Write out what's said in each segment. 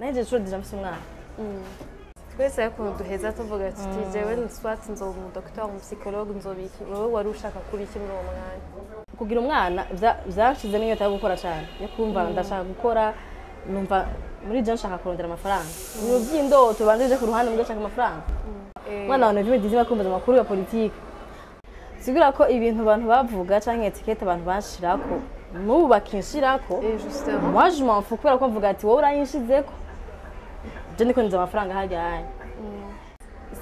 Nahejeje ishuri déjà mfise umwana. Twese ariko duheza tuvuga tuti jewe soit nzoba umudokiteri, umupsychologue, nzoba iki. Wowe wari ushaka kuba iki muri uwo mwanya? Kugira umwana vyanshizemo inyota yo gukora cyane, yo kumva ndashaka gukora, numva muri je nshaka kurondera amafaranga. Ibintu by'indoto banze ku ruhande, mbwa nshaka amafaranga. Umwana wa 2010 bakumva amakuru ya politike, sigura ko ibintu abantu bavuga canke étiquette abantu banshirako n'ubu bakinshirako. Et justement. Moi, je m'en fous, kubera ko mvuga ati wowe urayinshizeko, je niko nzi amafaranga harya hanya.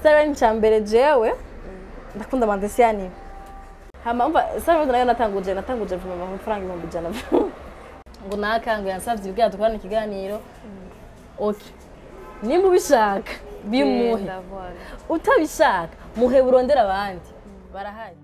Siren ca mbere, jewe ndakunda ama dessins animés. Hama umva, Siren nayo natanguje vuma amafaranga 100,000, ngo naka ngo yansavye ibwira dukorane ikiganiro. Okay, nimba ubishaka bimuhe. Genda, voilà. Utabishaka muhe, urondera abandi barahari.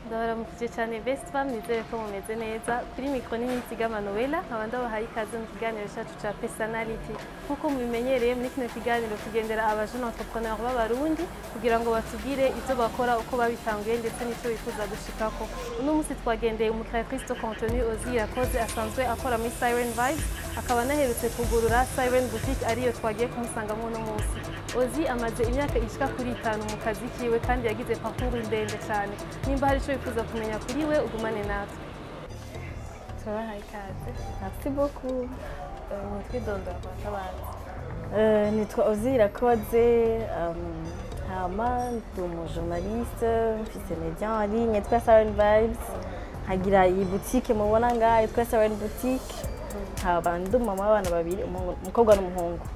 Ndabaramukije cyane, best fam, nizere ko mumeze neza. Kuri mikoro ni Nziga Manuela, nkaba ndabahaye ikaze mu kiganiro cyacu cya personality. Nk'uko mubimenyereye, muri kino kiganiro tugendera aba jeune entrepreneur b'Abarundi kugira ngo batubwire ibyo bakora, uko babitanguye, ndetse n'icyo bifuza gushikako. Uno munsi twagendeye umu créatrice de contenu Ozi Yakoze, asanzwe akora muri Siren Vibes, akaba anaherutse kugurura Siren Boutique, ariyo twagiye kumusangamo uno munsi. Ozi amaze imyaka ishika kuri 5 mu kazi kiwe kandi yagize parcours ndende cyane. Nimba hari icyo wifuza kumenya kuri we, ugumane natwe. Turabahaye ikaze. Merci beaucoup. Twidondora kwa tabazi. Nitwa Ozi Irakoze, hama ndi umujournaliste, mfise media en ligne yitwa Siren Vibes, nkagira iyi boutique mubona ngaha yitwa Siren Boutique, nkaba ndi umama w'abana babiri, umukobwa n'umuhungu.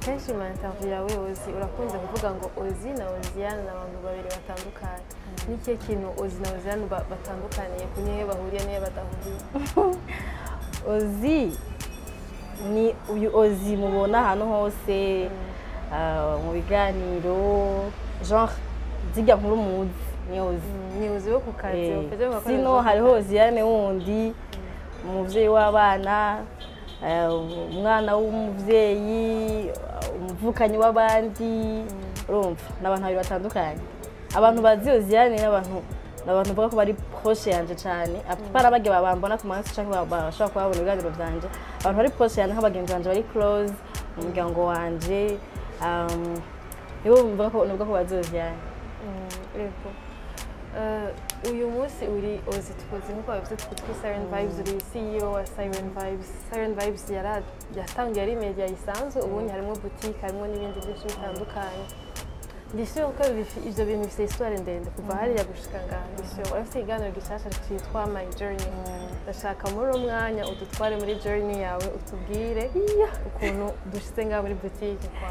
Kenshi mu interview yawe, Ozi, urakunze kuvuga ngo Ozi na Oziane ni abantu babiri batandukanye. Ni ikihe kintu Ozi na Oziane batandukaniye, ku nihe bahuriye n'iyo badahuriye? Ozi ni uyu Ozi mubona ahantu hose, mu biganiro, genre zirya nkuru muzi, ni Ozi. Ni Ozi wo ku kazi. Ufite gukora Sino Ozi wo ku hariho kazi. Oziane wundi, umuvyeyi w'abana, umwana w'umuvyeyi, umuvukanyi w'abandi. Urumva ni abantu babiri batandukanye. Abantu bazi Oziane n'abantu bavuga ko bari proche yanje cane, apara barya bambona ku mansi canke bashobora kuba babona ibiganiro vyanje. Abantu bari proche yanje, nk'abagenzi banje bari close, umuryango wanje, nibo bumva ko nuvuga ko bazi Oziane. Yego. Uyu munsi uri Ozi tukuzi nk'uko babivuze kuri Siren Vibes, uri CEO wa Siren Vibes. Siren Vibes yatangiye ari media isanzwe, ubundi harimo boutique, harimo n'ibindi byinshi bitandukanye. Ndi sûr ko ivyo bintu bifite histoire ndende kuva hariya gushika ngaha. Ndi sûr urafite ikiganiro gishasha citwa My Journey. Ndashaka muri uwo mwanya udutware muri journey yawe, utubwire ukuntu dushitse ngaha muri boutique kwa.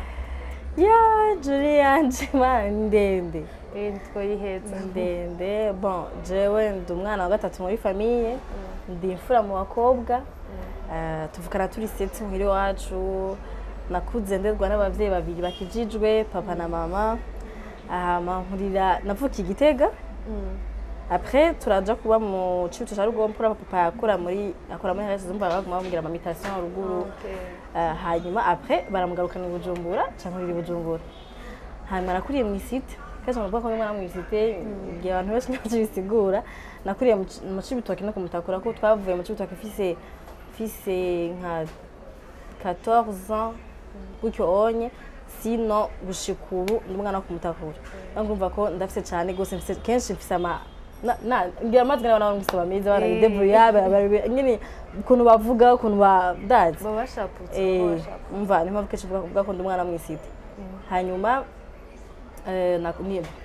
Ya journey yanje, man, ndende. Ntitwoyiheza. Ndende. Bon, jewe ndi umwana wa gatatu muri famille, ndi imfura mu bakobwa. Tuvukana turi sept muhira iwacu. Nakuze nderwa n'abavyeyi babiri bakijijwe, papa na mama. Hama nkurira, navukiye i Gitega. Après turaja kuba mu Cibitoke ca Rugombo, papa yakora muri akora muri RS, zumva baguma bamubwira ama mutation ruguru. Hanyuma après baramugarukana i Bujumbura, ca nkurira i Bujumbura. Hanyuma nakuriye mw'i cité. Kenshi bavuga ko ndi umwana mw'i cité, igihe abantu benshi ntacyo bisigura. Nakuriye mu Cibitoke no kumutakura, ko twavuye mu Cibitoke mfise nka 14 ans gutyo onye. Sino gushika ubu ndi umwana wo kumutakura. Donc urumva ko ndafise cane gose, mfise kenshi, mfise ama na ngira amazwi n'abana bo mw'isi bameze bana nyene, ukuntu bavuga, ukuntu ndazi. Baba bashaputse. Baba bashaputse. Umva, niyo mpamvu kenshi mvuga ko ndi umwana mw'i cité. Hanyuma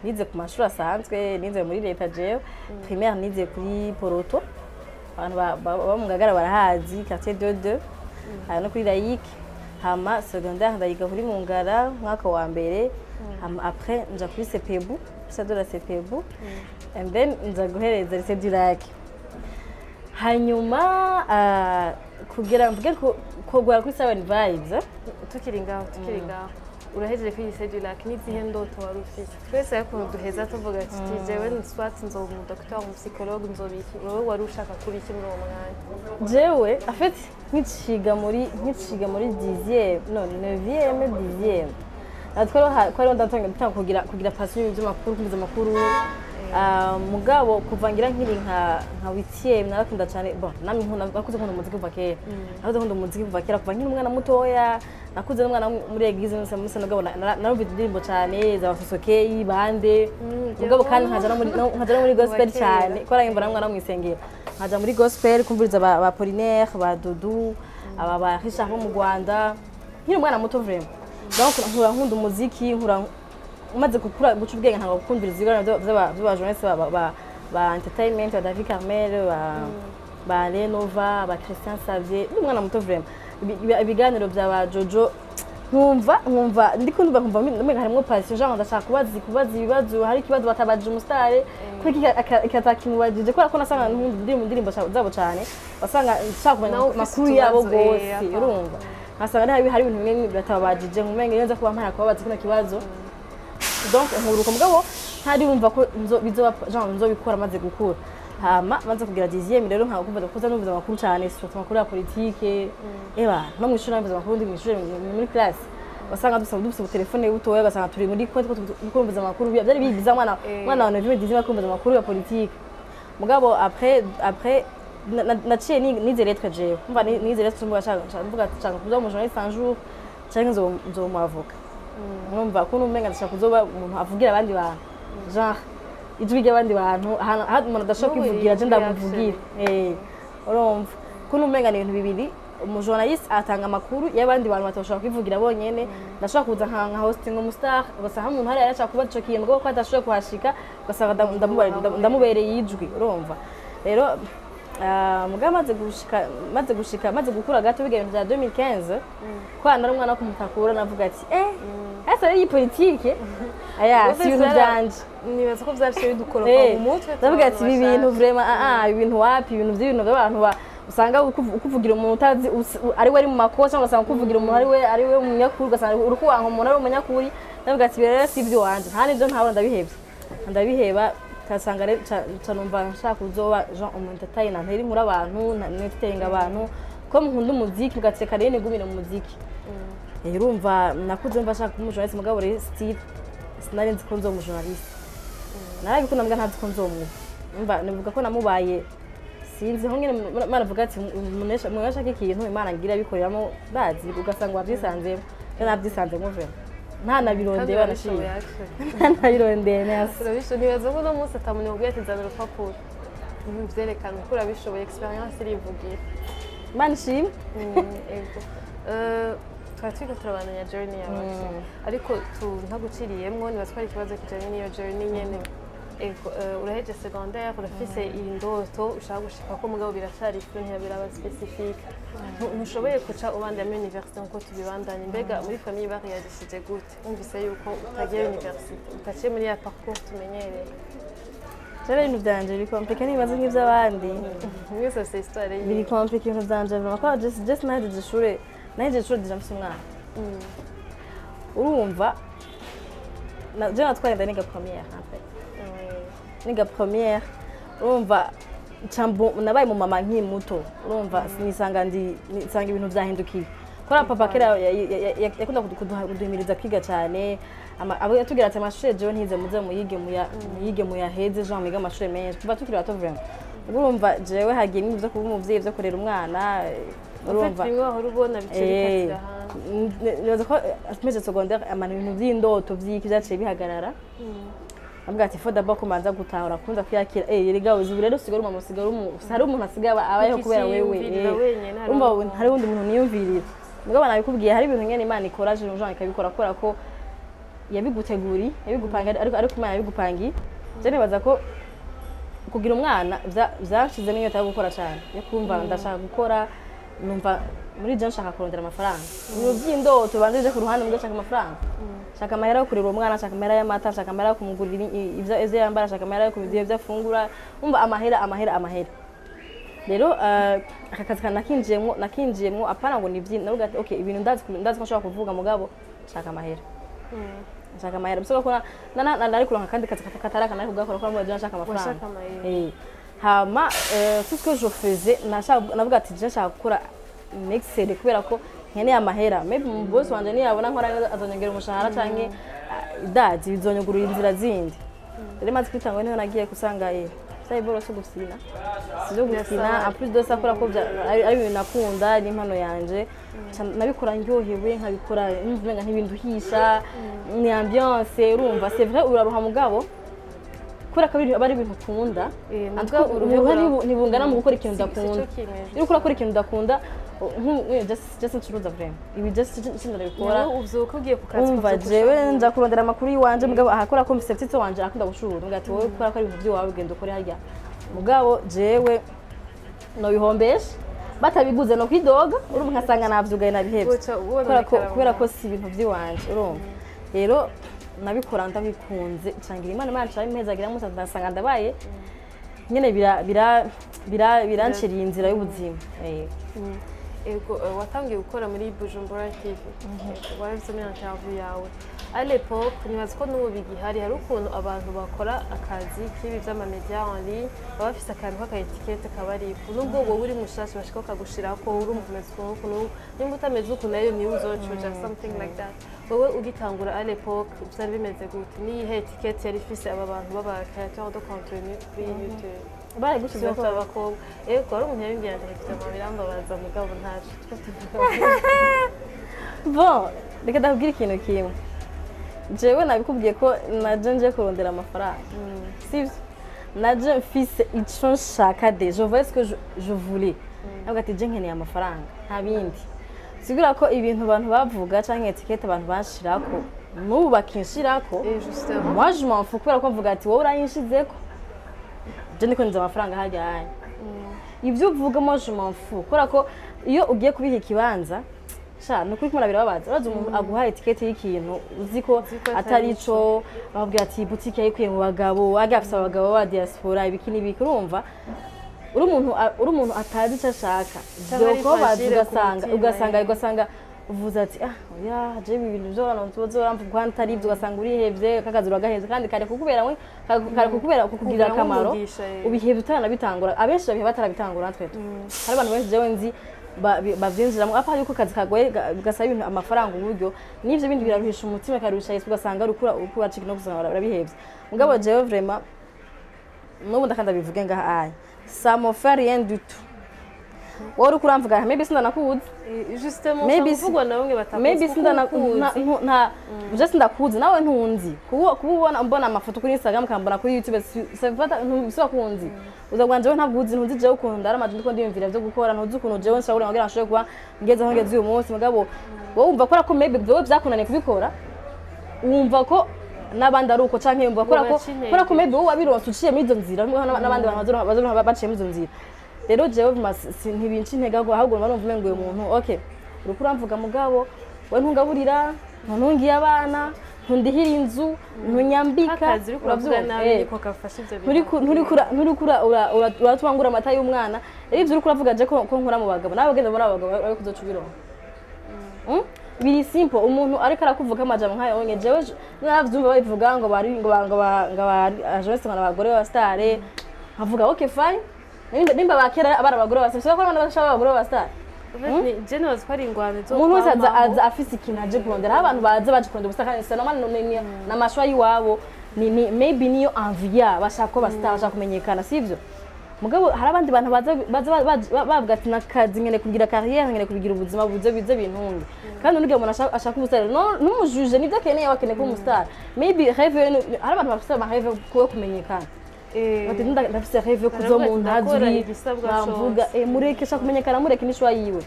nize ku mashuri asanzwe, nize muri leta jewe. Primaire nize kuri Poroto, abantu baba mu Ngagara barahazi, quartier 22, no kuri laïque. Hama secondaire ndayiga kuri Mungara mwaka wa mbere. Hama après nja kuri CPBU, lycée de la CPBU, and then nza guhereza lycée du Lac. Hanyuma kugira mvuge ko Kogora kuri Seven Vibes. Tukiri ngaho, urahejeje kuri lycée du Lac, n'izihe ndoto wari ufise? Twese ariko duheza tuvuga tuti jewe soit nzoba umu docteur, umu psychologue, nzoba iki. Wowe wari ushaka kuba iki muri uwo mwanya? Jewe en fait nkiciga muri 10e, no, 9e, 10e, natwe twari ndatanga gutanga kugira passion y'ibintu, kumviza amakuru. Mugabo kuva ngira nkiri nka 8e narakunda cyane. Bon, namwe nkunda, nakuze nkunda umuziki kuva kera, nakuze nkunda umuziki kuva kera, kuva nkiri umwana mutoya. Nakuze n'umwana muri église musa musa, mugabo narumva indirimbo cyane za Basosokei bande, mugabo kandi nkaja no muri gospel Kuva kera. cyane, kubera yumva namwana mwisengera, nkaja muri gospel kumviriza ba Apollinaire, ba Dudu, aba ba Richard bo mu Rwanda, nkiri umwana muto vraiment. Donc nkura nkunda umuziki, nkura umaze gukura guca ubwenge ntabwo gukundiriza ibiganiro by'aba journaliste ba entertainment, ba David Carmel, ba Lenova, ba Christian Xavier. Ndi umwana muto vraiment. Ibiganiro bya ba Jojo nkumva ndi kumva, nkumva umenga harimwo passion, genre ndashaka kubaza ibibazo. Hari ikibazo batabajije umusitari, kuri iki atakimubajije, kubera ko nasanga nkunda indirimbo zabo cyane, wasanga nshaka kumenya Nawe ufise amakuru yabo utubazo, gose. Apa. Urumva nkasanga hari ibintu bimwe batabajije, nkumenga iyo nza kuba mpara kubabaza kino kibazo. Donc nkuruka, mugabo ntariyumva ko bizoba genre nzobikora maze gukura. Hama maze kugira 10e rero nka kumva kuza numva amakuru cyane, surtout amakuru ya politique. Eba no mwishuri numva amakuru, ndi mwishuri muri classe wasanga dufise telefone butoya, ugasanga turi muri konti kumva amakuru. Byari bigiza mwana mwana wa 9 10 kumva amakuru ya politique. Mugabo après naciye nize lettres jewe, umva nize lettres, mvuga nshaka kuzoba umu journaliste un jour canke nzoba umu avocat. Numva ko umenga ndashaka kuzoba umuntu avugira abandi bantu, genre ijwi ry'abandi bantu, ahantu umuntu adashobora N'ubu kwivugira je ijwi. Ndamuvugira. Urumva ko umenga ni ibintu bibiri: umu journaliste atanga amakuru y'abandi bantu batashobora kwivugira bonyene. Ndashobora kuza nka hosting umu star, ugasanga nk'umuntu hariya yarashaka kubaza ico kintu kuko adashoboye kuhashika, ugasanga ndamubereye ijwi. Urumva rero, mugabo maze gushika maze gukura gato, biga ibintu bya 2015, ko nari umwana wo kumutakura, navuga ati ese rero iyi politike aya si ibintu byanje. Nibaza ko vyaciye bidukoropa mu mutwe. Ndavuga ati ibi bintu bashasha. Vraiment, ibi bintu wapi, ibintu by'ibintu by'abantu usanga ukuvugira umuntu utazi ari we ari mu makosa, ugasanga ukuvugira umuntu ari we umunyakuri, ugasanga uri kuwanka umuntu ari umunyakuri. Ndavuga ati ibi rero si ibyo wanje, nta n'ibyo ntabona, ndabihebye, ndabiheba. Kasanga rero ca numva nshaka kuzoba genre umu entertainer, ntera inkuru abantu, entertaining abantu, ko nkunda umuziki, ugateka rero nigumire mu muziki. Urumva nakuze mva nshaka kuba umu journaliste, mugabo rero still sinari nzi ko nzoba umu journaliste. Narabikunda mbwa ntazi ko nzomuba. Umva nivuga ko namubaye, sinzi aho nyene Imana avuga ati umuntu ashaka ikintu Imana ngira abikoreramo, bazi ugasanga wabyisanzemo. Rero nabyisanzemo vraiment, ntanabirondeye. Kandi Banashimye. urabishoboye actually. Ntanabirondeye neza. Urabishoboye. Nibaza ko uno munsi atamuntu yokubwira ati nzana urupapuro vyerekana ko urabishoboye, experience irivugira. Imana ishimwe. Ego. Twari turiko turabandanya journey yawe actually. Ariko ntaguciriyemwo, nibaza ko ari ikibazo kijanye n'iyo journey nyene. Ego, uraheje secondaire, urafise indoto ushaka gushika ko, mugabo biracari flou, ntibiraba spécifique. Ntushoboye guca ubandanya muri université nkuko tubibandanya. Mbega muri famille bariyagishije gute wumvise yuko utagiye université, utaciye muri ya parcours tumenyereye? Rero ibintu byanje biri compliqué, n'ibibazo nk'iby'abandi. Mwese afise histoire yiwe. Biri compliqué ibintu byanje vraiment, ko just nahejeje ishure déjà mfise umwana. Urumva je natwaye inda niga première en fait, niga première. Urumva nabaye mu mama nkiri muto. Urumva nisanga ndi nisanga ibintu vyahindukiye, kubera papa kera yakunda kuduhimiriza kwiga cyane. Abo yatubwira ati amashure jewe ntize, muze muyige, muyige muyaheze, genre mwige amashure menshi kuva tukiri bato vraiment. Ubwo urumva jewe hagiye ibintu vyo kuba umuvyeyi, vyo kurera umwana, urumva bimwe wahora ubona bice bikatira hanze. Nibaza ko mpejeje secondaire amana ibintu vy'indoto vy'iki vyaciye bihagarara. Avuga ati faut d'abord kumanza gutahura kunda kwiyakira. Erega uzi ubu rero usigara umama, usigara hari umuntu asigaye abayeho kubera wewe. Ukiciyumvirira wenyene, hari Urumva umuntu. Hari uwundi muntu niyumvirira. Mugabo nabikubwiye, hari ibintu nyene Imana ikora, je ikabikora kubera ko yabiguteguriye, yabigupangiye, ariko Imana yabigupangiye. Je nibaza ko kugira umwana vyanshizemo inyota yo gukora cyane, yo kumva ndashaka gukora. Numva muri je nshaka kurondera amafaranga. Ibintu by'indoto banze ku ruhande, mbwa nshaka amafaranga, nshaka amahera yo kurera uwo mwana, nshaka amahera y'amata, nshaka amahera yo kumugurira ivyo yambara, nshaka amahera yo kumugurira ivyo afungura. Umva amahera, amahera, amahera. Rero aka kazi nakinjiyemwo apana ngo ni vyinshi, navuga ati okay, ibintu ndazi ko nshobora kuvuga, mugabo nshaka amahera, nshaka amahera. Bisaba ko nari kuronka akandi kazi kataraka nari kugakora ko mbaje nshaka amafaranga. Washaka amahera. Hama tout ce que je faisais, nashaka, navuga ati je nshaka gukora nexcelle kubera ko nkeneye amahera. Maybe mu boss wanje niyabona nkora neza azonyongera umushahara, canke dazi bizonyugurura inzira zindi. Rero maze kwitanga niho nagiye kusanga sai boro so gusina sivyo gusina. Birasaba. En plus de ça, kubera ko ari ibintu nakunda, ni impano yanje. Nabikora ndyohewe, nkabikora numva umenga ntibinduhisha, ni ambiance. Urumva, c'est vrai uraruha, mugabo kubera ko aba ari ibintu ukunda. Eh, En tout nubwo cas, uruha ntibungana mu gukora ikintu si udakunda. cyo kimwe. Iyo uriko urakora ikintu udakunda, just ncuruza vraiment ibi, just ndabikora. Nawe uvyuka ugiye ku kazi, Umva, ukavyuka jewe ushavuye. nja kurondera amakuru y'iwanje, mugabo ahakora ko mfise petite wanje arakunda gucuruza, mbwa ati wowe kubera ko ari ibintu by'iwawe ugenda ukore harya, mugabo jewe nobihombesha batabiguze no kwidoga. Urumva, nkasanga navyugaye, nabihevye. Uca ubona Kubera ikaramu. Kubera ko si ibintu by'iwanje. Urumva rero nabikora ndabikunze, cangira Imana nca impezagira musa, ndasanga ndabaye nyene bira bira bira biranciriye inzira y'ubuzima. Ego, watangiye gukora muri Bujumbura TV. Ego, warabivuze muri interview yawe. À l'époque, nibaza ko n'ubu bigihari, hari ukuntu abantu bakora akazi k'ibi vy'ama média en ligne baba bafise akantu k'aka étiquette kabariko, nubwo wowe uri mushasha bashika bakagushirako urumva umeze ukuntu ukuntu, nimba utameze uku nayo niwe uzocuja, something like that. Wowe ugitangura à l'époque vyari bimeze gute? Niyihe étiquette yari ifise aba bantu b'aba créateur de contenu kuri YouTube? Baragushize Surtout abakobwa. Ego, hari umuntu yabimbwiye directement birambabaza, mugabo ntaco two tuvuga. Bon, reka ndakubwira ikintu kimwe. Jewe nabikubwiye ko naje nje kurondera amafaranga, sivyo? Naje mfise ico nshaka, de je voyais ce que je voulais. Navuga ati je nkeneye amafaranga, nta bindi. Sigura ko ibintu abantu bavuga canke étiquette abantu banshirako n'ubu bakinshirako, Et justement, moi je m'en fous, kubera ko mvuga ati wowe urayinshizeko, je ndiko nza amafaranga harya hanya. Ibyo uvuga moi je m'en fous, kubera ko iyo ugiye kubiha ikibanza sha ni ukuri kumara birababaza. Urazi umuntu aguha étiquette y'ikintu uzi ko Uzi ko atari atari ico, bakubwira ati boutique yayikuye mu bagabo, ajya afise abagabo ba diaspora, ibiki n'ibiki. Urumva uri umuntu atazi icyo ashaka, Canke ari vyokubabaza. fragile ku Ugasanga mutima, ugasanga eh. ugasanga uvuze ati ah oya, je ibi bintu byo abantu bazoramvuga ntari ibyo, ugasanga urihevye kakazi, uragahevye kandi kare kukubera we, kare kukubera kukugirira Kukubera akamaro. nk'umugisha, eh. Ubihevye utaranabitangura. Abenshi babihe batarabitangura. Natwe hari abantu benshi jewe nzi bavyinjiramo apa yuko akazi kagoye, gasaba ibintu, amafaranga, uburyo n'ivyo bindi biraruhisha umutima, bikaruhisha Yesu, ugasanga urikura urikura cika no gusanga urabihevye. Mugabo jewe vraiment n'ubu ndakanda bivuge ngaha aya, ça me fait rien du tout. Wowe uriko uramvuga, maybe sindanakuzi. Justement, Maybe ushobora kuvugwa na bamwe batakuzi maybe kuko sindana ukuzi. Nta je sindakuzi, nawe ntunzi. Kuba ubona mbona amafoto kuri Instagram, ukambona kuri YouTube, ntuzi kunzi uza bwa jewe ntabwo uzi, ntuzi jewe ukuntu ndara amajwi ndiko ndiyumvira vyo gukora, ntuzi ukuntu jewe nshobora kugira nshobore kuba ngeze aho ngeze uyu munsi. Mugabo wowe wumva ko maybe wewe vyakunaniye kubikora, wumva ko n'abandi ari uko, canke yumva ko Baca intege. kubera ko maybe wowe wabironse uciye muri izo nzira, n'abandi bantu bazoronka baciye muri izo nzira. Rero jewe ntibinca intege, ahubwo mba numva umengo uyu muntu okay, uriko uramvuga, mugabo we ntungaburira, ntuntungiye abana, ntundihira inzu, ntunyambika. Akazi uriko uravuga Uravyumva? nabi Eh. niko gafasha ivyo bintu. Nturiko uratuma ngura amata y'umwana. Rero ivyo uriko uravuga je ko nkora mu bagabo, nawe ugenda muri abo bagabo bari kuzoca ubironka. Biri simple. Umuntu ariko arakuvuga amajambo nkayo onye, jewe naravyumva babivuga ngo bari ngo bari agence, ngo abagore b'aba star, nkavuga okay fine, nimba bakera abari abagore b'aba star, ko abana bashaka abagore b'aba star. Je nibaza ko ari ingwano zo Umuntu wese aza kwamaho. Aza afise ikintu aje kurondera. Aho abantu baza baje kurondera ubusa kandi c'est normal, ni ama choix y'iwabo, ni maybe niyo envie yabo, bashaka ko ba star, bashaka kumenyekana, sivyo? Mugabo hari abandi bantu baza bavuga ati nakazi nkeneye kugira carrière, nkeneye kubigira ubuzima buze bize bintunge. Kandi unugiye umuntu ashaka ubu star, no numujuje nibyo akeneye, wakeneye kuba umu star, maybe rêve hari abantu bafise ama rêve yo kumenyekana. Bati ndafise rêve yo kuza Baravuga ati, mu ndakora ntazwi igisabwa bamvuga cose. Mureke ashaka kumenyekana, mureke ni choix yiwe.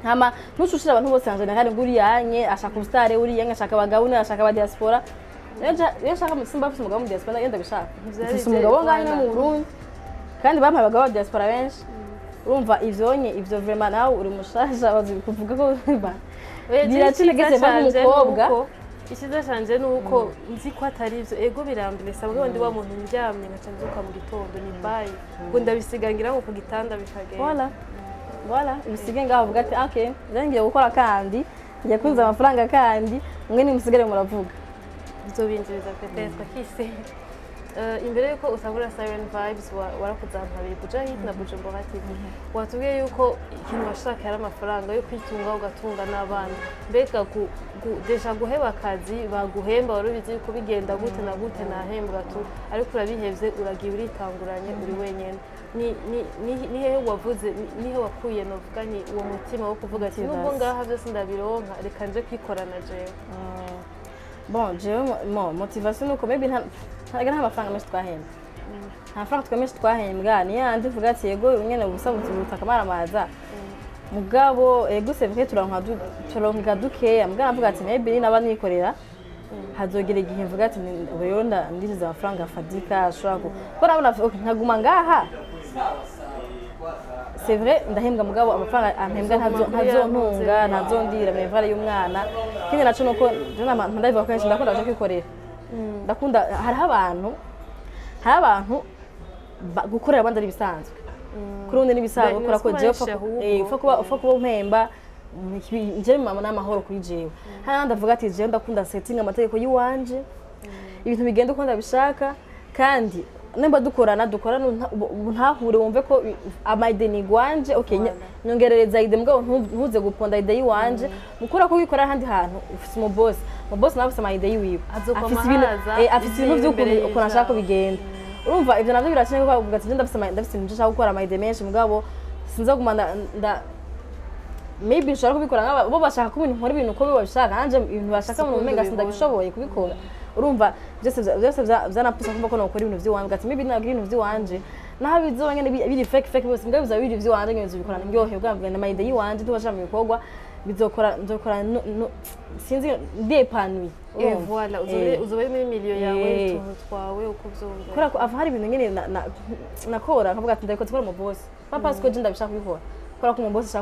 Hama ntucushire abantu bose en général ngo uriyanye ashaka ubu star, uriyanye ashaka abagabo, uriya ashaka aba diaspora. Rero nshaka simba mfise umugabo mu diaspora, yenda bishaka Vyari mfise umugabo ngaho Rwanda. mu Burundi, kandi bampaye abagabo ba diaspora benshi. Urumva ivyonye ivyo vraiment nawe uri mushasha bazi kuvuga ko Oya, biraca intege icyiza seva canje nk'umukobwa. nuko Icyiza canje ni uko nzi ko atari ivyo. Ego, biramblesa, mugabo ndi wa muntu ndyamye nkaca nzuka mu gitondo ni bye, ngo ndabisiga ngira ngo ku gitanda bikagenda. Voilà, ubisige ngaho, uvuga ati: "Okay, nje ngiye gukora kandi ngiye kwinjiza amafaranga, kandi mwe nimusigare muravuga." Bizobinjiriza peut-être kise. Imbere yuko utangura Siren Vibes, warakoze ahantu habiri, Buja Hit na Bujumbura TV. Watubwiye yuko ikintu washaka yari amafaranga yo kwitunga, ugatunga n'abana. Mbega déjà guheba akazi baguhemba, wari ubizi yuko bigenda gute na gute, nahembwa tu, ariko urabihevye, uragiye, uritanguranye, uri wenyene. Ni hehe wavuze, ni he wakuye, novuga ni uwo mutima wo kuvuga ati: "Nubwo ngaha byose ndabironka, reka nje kwikorana jewe"? Bon, jewe motivation nuko maybe nta mafaranga menshi twahembwa, nta mafaranga twe menshi twahembwa. Ni yandi uvuga ati: "Yego nyene ubusa butaka maramaza." Mugabo ego, c'est vrai, turonka dukeya, mugabo navuga ati: "Maybe ni naba nikorera, hazogera igihe mvuga ati ubu rero ndinjiza amafaranga afadika ashobora ku ko nabona." Okay, nkaguma ngaha, c'est vrai ndahembwa, mugabo amafaranga ampembwa ntazontunga, ntazondira minerval y'umwana. Ikindi naco nuko je ndabivuga kenshi, ndakunda kuja kwikorera, ndakunda. Hariho abantu gukorera abandi ari ibisanzwe, kuri undi n'ibisanzwe kubera ko jewe upfa kuba umpemba, jewe mama n'amahoro kuri jewe. Hari n'abandi avuga ati: "Jewe ndakunda setting amategeko y'iwanje, ibintu bigenda uko ndabishaka." Kandi nimba dukorana, dukorana ubu ntahure wumve ko ama idées ni gwanje. Okay, nyongerereza idée, mugabo ntuze guponda idée yiwanje. Mukura ko wikora ahandi hantu ufise umubosi, umubosi nawe afise ama idées yiwiwe, Azokoma afise ibintu haza afise ibintu ivyiwe imbere vy'ukuntu ukuntu ashaka ko y'ijambo. bigenda. Urumva ivyo navyo birakenewe, kuko uvuga ati: "Ndafise ibintu nshaka gukora, ama idées menshi, mugabo sinza kuguma nda maybe nshobora kubikora nk'aba bo bashaka ko ibintu nkora ibintu uko bo babishaka, nanje ibintu bashaka mu Sikundi umenga ubibona. sindabishoboye kubikora." Urumva byose vyanapusa kumva ko nokora ibintu vy'iwanje. Ati maybe nagira ibintu vy'iwanje, naho bizoba nyene biri fake fake bose, mugabo bizaba biri ivy'iwanje nyene, nzobikorana ndyohewe, bwa na idée yiwanje tubasha mu bikorwa bizokora, nzokora sinzi, ndépanouie. Et voilà, uzoba uri muri milieu yawe, utuntu twawe uko uvyumva. Kubera ko ava hari ibintu nyene nakora nkavuga ati: "Ndabikoze kubera umubosi, pas parce que je ndabishaka kubikora, kubera ko umubosi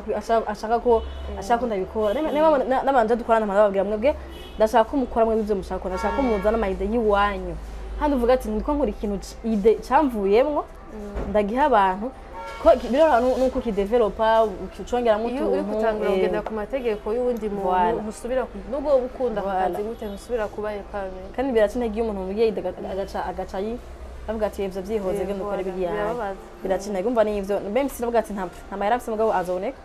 ashaka ko ndabikora." Niba n'abanje dukorana, ndababwira: "Mwebwe ndashaka ko mukora mwebwe ibyo mushaka, ndashaka ko muzana ama idées y'iwanyu." Handi uvuga ati: "Ndiko nkora ikintu idée camvuyemwo, ndagiha abantu ko biroroha nuko ukidevelopa ucongeramo Iyo uri utuntu." gutangura kugendera ku mategeko y'uwundi muntu, ntusubira nubwo wowe ukunda ako Voilà. kazi gute, ntusubira kuba épanoui. Kandi biraca intege iyo umuntu mubwiye idée agaca avuga ati: "Ivyo vyihoze, genda ukore biriya." Birababaza. Biraca intege. Umva, n'ivyo mbe sinavuga ati nta mahera afise, mugabo azoboneka.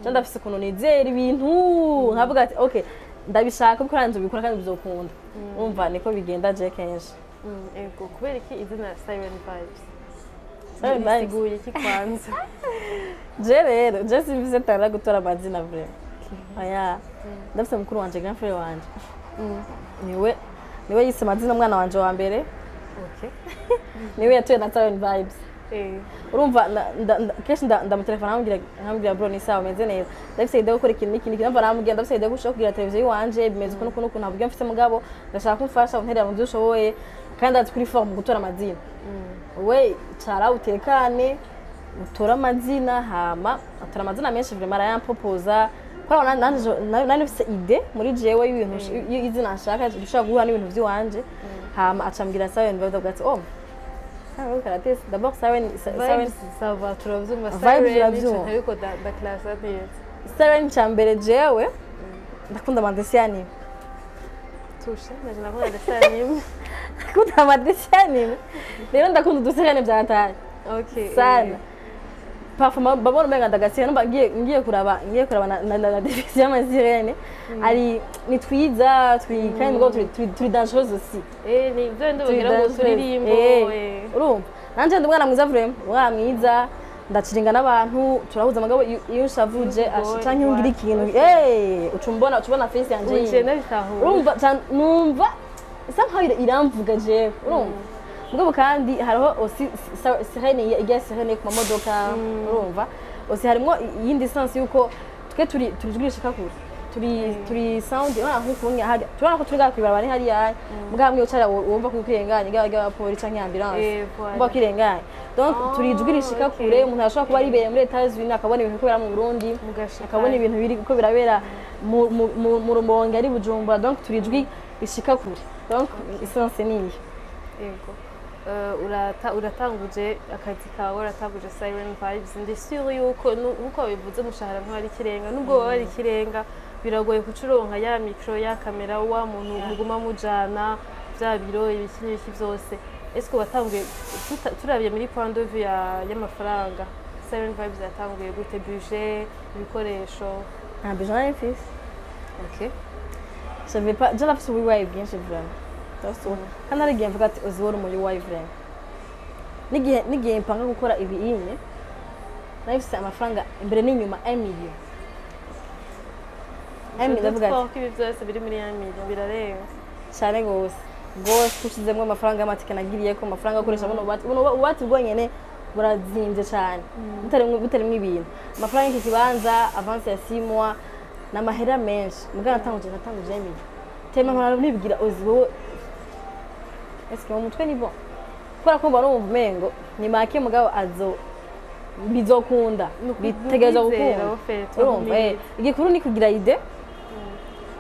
Je ndafise ukuntu nizera ibintu, nkavuga ati: "Okay, ndabishaka kuko nzobikora kandi bizokunda." Umva, niko bigenda je kenshi. Ego, kubera iki izina Siren Vibes? Siren Vibes. Risiguye iki kwanza? Je rero, je simfise talent gutora amazina vraiment, oya. Ndafise mukuru wanje, grand frère wanje, niwe yise amazina umwana wanje wa mbere. Niwe yatuye na Siren Vibes. Urumva kenshi ndamutelefona, nkamubwira: "Bro, ni sawa, umeze neza? Ndafise idée yo gukora ikintu n'iki n'iki." Ndumva namubwira: "Ndafise idée yo gushaka kugira televiziyo iwanje, bimeze uku n'uku n'uku, ntabwo mfise, mugabo ndashaka ko umfasha, unterera mu byo ushoboye." Kandi azi kuri forme gutora amazina. We cara utekane utore amazina, hama atora amazina menshi vraiment, arayamproposa. Kubera nanje nari mfise idée muri jewe y'ibintu y'izina nshaka rishobora guhura n'ibintu vy'iwanje, hama acambwira Siren Vibes. Avuga ati: "Oh, Siren Karatesi d'abord, Siren, Siren." Vibes ça va, turavyumva. Vibes Siren uravyumva. Ariko ndaklasa neza. Siren, ca mbere jewe ndakunda ama dessins animés. Tushe naje nakunda dessin animé. Ndakunda ama dessins animés, rero ndakunda udusirene vya hatari sana. Parfois babona umenga ndagasiga, numva ngiye kuraba na définition y'ama sirènes, ari ni twiza turi, kandi mugabo turi dangereux aussi. Ni byo ndi Turi bagira ngo dangereux. turirimbo. Urumva nanje ndi umwana mwiza vraiment, umwana mwiza, ndaciringa n'abantu, turahuza, mugabo iyo ushavuje Ugoye, canke iyo ngira ikintu, uca ubona face yanje Uciye yindi. ndabitahura. Urumva numva isa nkaho iramvuga jewe. Urumva, mugabo kandi hariho aussi sirène ijya sirène ku mamodoka. Urumva aussi harimwo iyindi sens yuko twe turi ijwi rishika kure, turi sound. Urabona nk'ukuntu hajya turabona ko turi ngaha kw'ibarabara, ni hariya, mugabo hamwe wicara wumva ko kwirenganya ry'abapolisi canke ambulance. Voilà. Wumva ko irenganye. Donc turi ijwi rishika kure. Umuntu arashobora kuba aribereye muri Etats-Unis akabona ibintu biriko mu Burundi, Mugashika. akabona ibintu biri uko birabera mu Rumonge, ari Bujumbura. Donc turi ijwi. Bishika kure. Donc essence niyo. Yego. Uratanguje akazi kawe, uratanguje Siren Vibes. Ndi sûr yuko nkuko bivuze, umushahara ntwari ikirenga. Nubwo waba ari ikirenga, biragoye kucuronka ya micro, ya kamera, wa muntu muguma mujana, bya biro, ibiki n'ibiki byose. Est-ce que watanguye, turabiye muri point de vue y'amafaranga, Siren Vibes yatanguye gute? Budget, ibikoresho? Nta budget nari mfise. Je pas, je nafise ubuwayi bwinshi vraiment. Kandi hari igihe mvuga ati uzi wari umuyuwayi vraiment. N'igihe mpanga gukora ibi inye, nari mfise amafaranga imbere n'inyuma 1 million. 1 million, ndavuga ati ko ibi byose biri muri 1 million, birarenze. Cyane gose gose, ushizemwo amafaranga y'amatike nagiriyeko, amafaranga akoresha buno bubati bwonyene burazimvye cane, butarimwo ibintu, amafaranga y'iki kibanza, avance ya 6 mois, n'amahera menshi. Mugabo natanguje 1 million tema, nkora nibwira uzi wowe, est-ce mu mutwe ni bon? Kubera ko mbona numva umengo ni make, mugabo azo bizokunda, bitegerezwa gukunda. Urumva, igikuru ni kugira idée,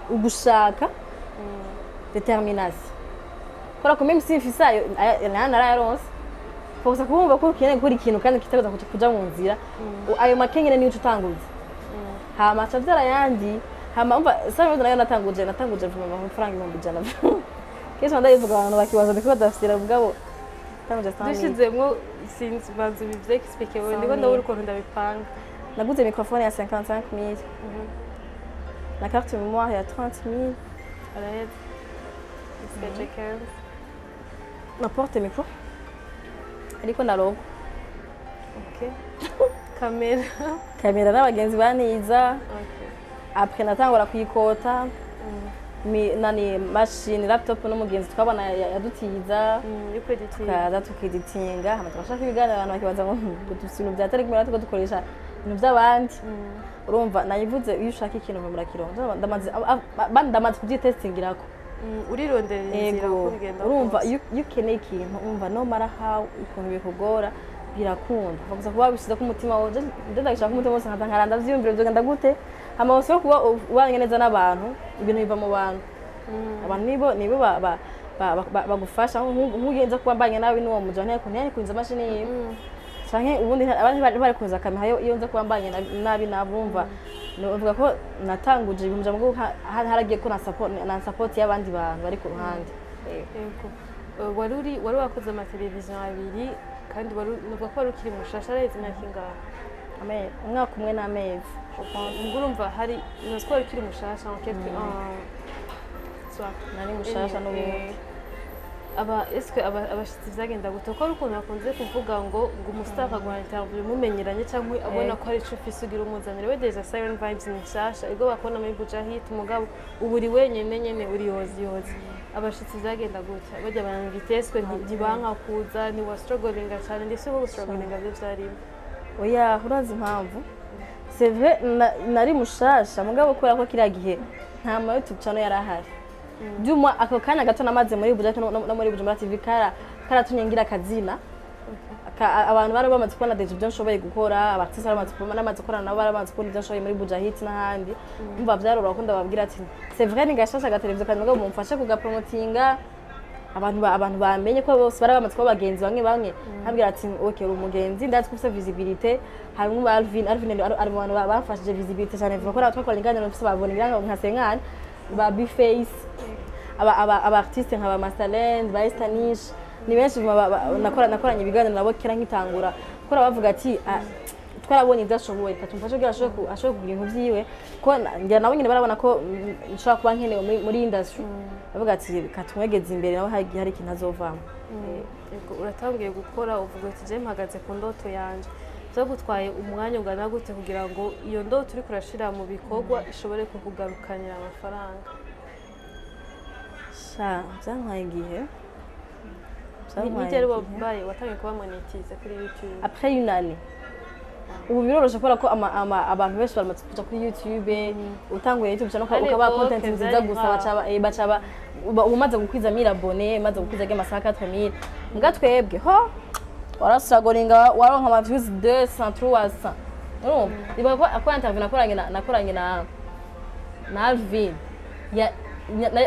ugushaka, détermination, kubera ko même si mfise ayo narayaronse, gusa kumva ko ukeneye gukora ikintu kandi kitegerezwa kuja mu nzira, ayo make nyene niyo uca utanguza, hama aca avyara ayandi. Hama umva, sasa nayo natanguje vraiment amafaranga 100,000. Kenshi ndayivuga, abantu bakibaza ndiko badafisira, mugabo natanguje 100,000. Dushizemwo, sinzi, banza ubivye explique wewe, ndiko ndabura ukuntu ndabipanga. Naguze microphone ya 55 000 na carte mémoire ya 30 000. Araheze, isigaje 15. Na porte micro ariko na logo. Okay, kamera? Kamera n'abagenzi baniza. Après natangura kuyikota, nani, machine laptop n'umugenzi twabona yadutiza. Yo kweditinga. Tukaza tukeditinga, hama tugashaka ibiganiro, abantu bakibaza ngo dufise ibintu vya tari kumwe, turiko dukoresha ibintu vy'abandi. Urumva, nayivuze, iyo ushaka ikintu murakironka. Ndamaze kuvyitestingirako. Urironderera inzira. Ego. Uko bigenda Urumva, kose. iyo ukeneye ikintu, umva, no matter how ukuntu bikugora, birakunda. Gusa kuba wabishyize ku mutima wawe, ndagishaka umutima wose, nkaza nkaranda vyiyumviro vyogenda gute. Hama wose kuba ubanye neza n'abantu, ibintu biva mu bantu. Abantu nibo bagufasha. Nk'ugenza kuba mbanye nawe n'uwo muja, ntiyari kunza imashini yiwe, canke ubundi abandi bari kuza kamera iyo nza kuba mbanye nabi nabumva. Novuga ko natanguje ibintu bya mugabo haragiye ko na support y'abandi bantu bari ku ruhande. Yego. Wari wakoze amateleviziyo abiri, kandi wari, nuvuga ko wari ukiri mushasha. Araheze imyaka ingahe? Umwaka umwe n'amezi. Ubwo urumva hari nuzi ko wari ukiri mushasha en quelque soit. Nari mushasha n'ubundi. Aba eske abashitsi vyagenda gute? Ko hari ukuntu bakunze kuvuga ngo umustar aguha interview mumenyeranye, cyangwa abona ko hari ico ufise ugira umuzanire. We déjà Siren Vibes ni nshasha, ego bakubona muri Buja Hit, mugabo ubu uri wenyene nyene, uri yozi yozi. Abashitsi vyagenda gute? Bajya barinvite, eske ntibanka kuza? Ntiwa strugglinga cyane? Ndetse ko strugglinga byo vyarimo? Oya, urazi impamvu? C'est vrai, nari mushasha, mugabo kubera ko kiriya gihe nta ma YouTube channel yari ahari, byuma ako kanya gato namaze muri Buja no muri Bujumbura TV karatumye ngira akazina. Abantu bari bamaze kubona déjà ibyo nshoboye gukora, aba artiste bari bamaze kubona, namaze gukorana nabo, bari bamaze kubona ibyo nshoboye muri Buja Hit n'ahandi. Umva, vyaroroha ko ndababwira ati c'est vrai, ni gashasha agateleviziyo kandi, mugabo mumfashe kugapromotinga, abantu bamenye ko bose bari bamaze kuba abagenzi bamwe bamwe. Nkabwira ati okay, uri umugenzi, ndazi ko ufise visibilité. Harimo ba Alvin ari mu bantu bamfashije visibilité cyane vuba, ko twakoranye ibiganiro mfise babona ngira nka senkani, ba Bface, aba artiste nka ba Masterland, ba Estanish, ni benshi nakoranye ibiganiro nabo kera nkitangura kora, bavuga ati: "Ah, twarabonye ibyo ashoboye, reka tumufashe kugira ashobore kugira ibintu vyiwe." Ko ngira nabo nyine barabona ko nshobora kuba nkenewe muri industry, bavuga ati reka tumwegeze imbere, nawe hari ikintu azovamo. Yego, uratangiye gukora, uvuga uti je mpagaze ku ndoto yanje. Byagutwaye umwanya ungana gute kugira ngo iyo ndoto uriko urashira mu bikorwa ishobore kukugarukanira amafaranga? Sha, byantwaye igihe. Byantwaye Ni ryari igihe. Wabaye watangiye kuba monétisé kuri YouTube? Après une année. Ubu biroroshe kubera ko abantu benshi baramaze kuja kuri YouTube. Utanguye YouTube channel, À ukaba l'époque, content nziza vyari gusa, rare. baca umaze gukwiza 1000 abonnés, umaze gukwiza amasaha 4000. Mbwa twebwe ho warasiragoringa, waronka ama views 200, 300. Urumva, ibuka ko interview nakoranye na Alvin ya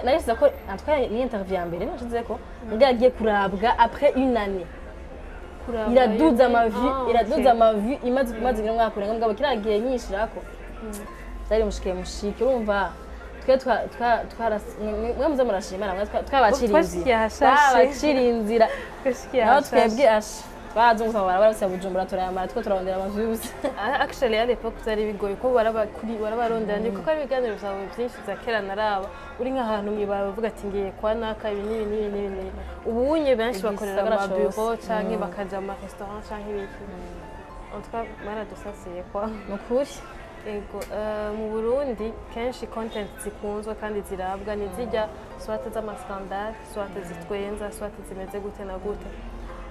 Nayishyize ko, en tout cas ni interview ya mbere nashize ko mbwa yagiye kurabwa après une année. Kuraba Iraduza nyene. Ama vues. Ah, Iraduza okay. Ama vues imaze umwaka urenga, mugabo kiriya gihe nyishirako byari mushike mushike. Urumva twe twa mwe muze murashimana, mwe twabaciriye Twashikiye inzira. ahashashe. Twabaciriye inzira. Twashikiye Naho ahashashe. twebwe ash barazunguka mu barabara bose ya Bujumbura, turayamara two turarondera ama views. Ah, actually à l'époque byari bigoye ko kuri warabarondera, ndi kuko ari ibiganiro byawe byinshi bya kera naraba uri nk'ahantu mwibara bavuga ati ngiye kwa naka ibi n'ibi n'ibi n'ibi n'ibi. Ubunye benshi bakorera Igisagara ama bureau cose. canke bakaja mu ma restaurant canke ibiki. En tout cas baradusasiye kwa. Ni ukuri. Ego, mu Burundi kenshi content zikunzwe kandi zirabwa ni zijya soit z'ama scandale, soit zitwenza, soit zimeze gute na gute.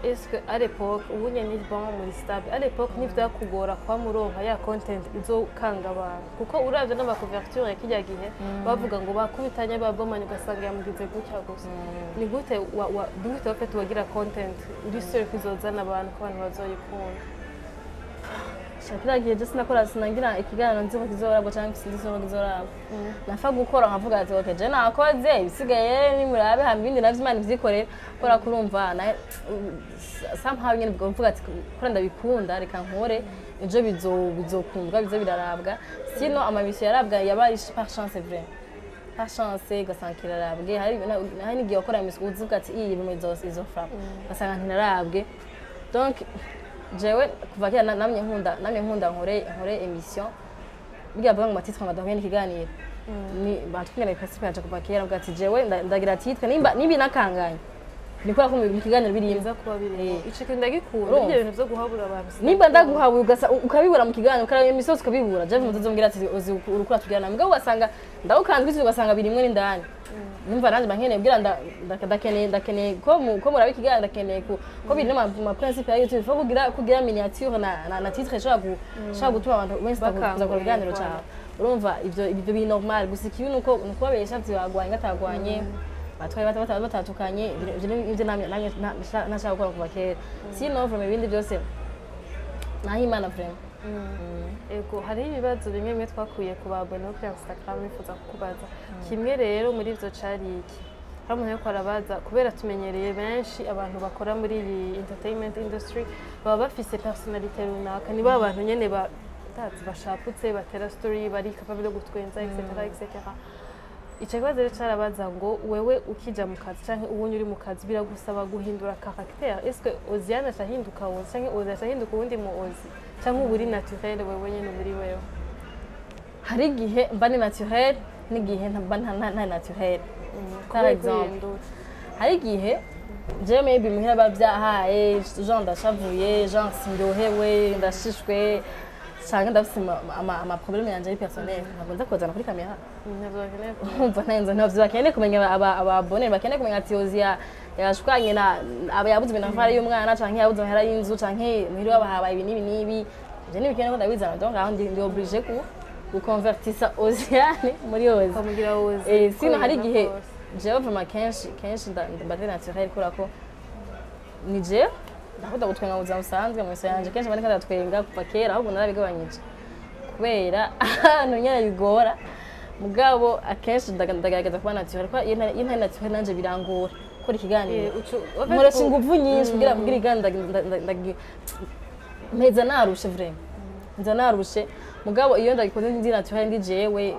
Est-ce que à l'époque, ubunye ni bon muri stable, à l'époque ntivyakugora kwa muronka ya content izokanga abantu? Kuko uravye n'ama couverture ya kirya gihe bavuga ngo bakubitanye, babomanye, ugasanga yamugize gutya gusa. Ni gute ni gute wafite wagira content uri sûr ko izozana abantu, ko abantu bazoyikunda? Kiriya gihe je sinakora, sinangira ikiganiro nzi ko kizorabwa cyangwa sinzi ko kizorabwa. Napfa gukora nkavuga ati okay, je nakoze, ibisigaye nimurabe, hama ibindi navyo Imana ivyikorera. Kubera ko urumva somehow nyene ubwo mvuga ati kora ndabikunda, reka nkore, ejo bizokundwa, bizo birarabwa. Sino ama émission yarabwa yabaye par chance, vrai, par chance, ugasanga kirarabwe. Hari n'igihe wakora émission uvuga ati iyi bintu izo frappe, ugasanga ntirarabwe. Donc jewe kuva kera namye nkunda nkore émission biga bavuga ngo ma titre ngo adahuye n'ikiganiro. Ni batwingana principe yaje kuva kera, mvuga ati jewe ndagira titre nimba inakanganye ni kubera ko mu kiganiro birimo. Biza kuba birimo. Ico kintu ndagikunda. Urumva? Ibyo bintu vyo guhabura abantu Nimba sinabikunda. Ndaguhabuye ukabibura mu kiganiro, ukaraba imisozi ukabibura, jewe muzomubwira ati uzi urukura tugirana, mugabo ugasanga ndawukanzwe isi, ugasanga birimwe n'indani. Numva nanjye mba nkeneye kugira ndakeneye ko muraba ikiganiro, ndakeneye ko biri no ma principe ya YouTube, faut kugira miniature na titre ishobora gutuma abantu benshi Bakanguye, kuza kureba ikiganiro voilà. cyawe. Urumva ivyo biri normal. Gusa ikibi nuko nukubabesha vyagwanye, gatagwanye, batwaye batatukanye. Ivyo nivyo namye nashaka gukora kuva kera. Sinon vraiment ibindi byose naho Imana vraiment. Ego, hariho ibibazo bimwe bimwe twakuye ku ba abonnés kuri Instagram bifuza kukubaza. Kimwe rero muri ivyo cari iki: hari umuntu ariko arabaza, kubera tumenyereye benshi abantu bakora muri iyi entertainment industry baba bafise personnalité runaka, ni ba bantu nyene ba ndazi bashaputse, batera story, bari capable yo gutwenza, etc etc. Ico kibazo rero carabaza ngo wewe ukija mu kazi canke ubunye uri mu kazi, biragusaba guhindura caractère? Est-ce que Oziane acahinduka Ozi, canke Ozi acahinduka uwundi mu Ozi, canke uba uri naturel wewe nyene uri wewe? Hari igihe mba ni naturel n'igihe mba nta naturel. Par Kubera exemple, guhindura. Hari igihe jewe maybe muhira bavyahaye, genre ndashavuye, genre sindyohewe, ndashishwe, canke ndafise ama problème yanje ari personnel, ntabwo nza kuzana kuri kamera. Ntavyo bakeneye. Umva ntenzo ntavyo bakeneye kumenya. Aba abonnés bakeneye kumenya ati Ozi yashwanye na aba, yabuze ibintu y'umwana, canke yabuze amahera y'inzu, canke muhira wabo habaye ibi n'ibi n'ibi. Ivyo ntibikeneye ko ndabizana. Donc aho ndi obligé ku gukonvertisa Oziane muri Ozi. Ukamugira Ozi. Eh, sino hari uko igihe bimeze kose. Jewe vraiment kenshi mba ndi naturel, kubera ko ni jewe ndakunda gutwenga mu buzima busanzwe. Mu miso yanje kenshi mba ndiko ndatwenga kuva kera, ahubwo narabigabanyije kubera ahantu nyene bigora. Mugabo akenshi ndagerageza kuba naturel, kuko iyo ntari naturel nanje birangora gukora ikiganiro. Eh, Nkoresha inguvu nyinshi kugira ikiganiro mpeza narushe, vraiment nza narushe. Mugabo iyo ndagikoze ndi naturel, ndi jewe,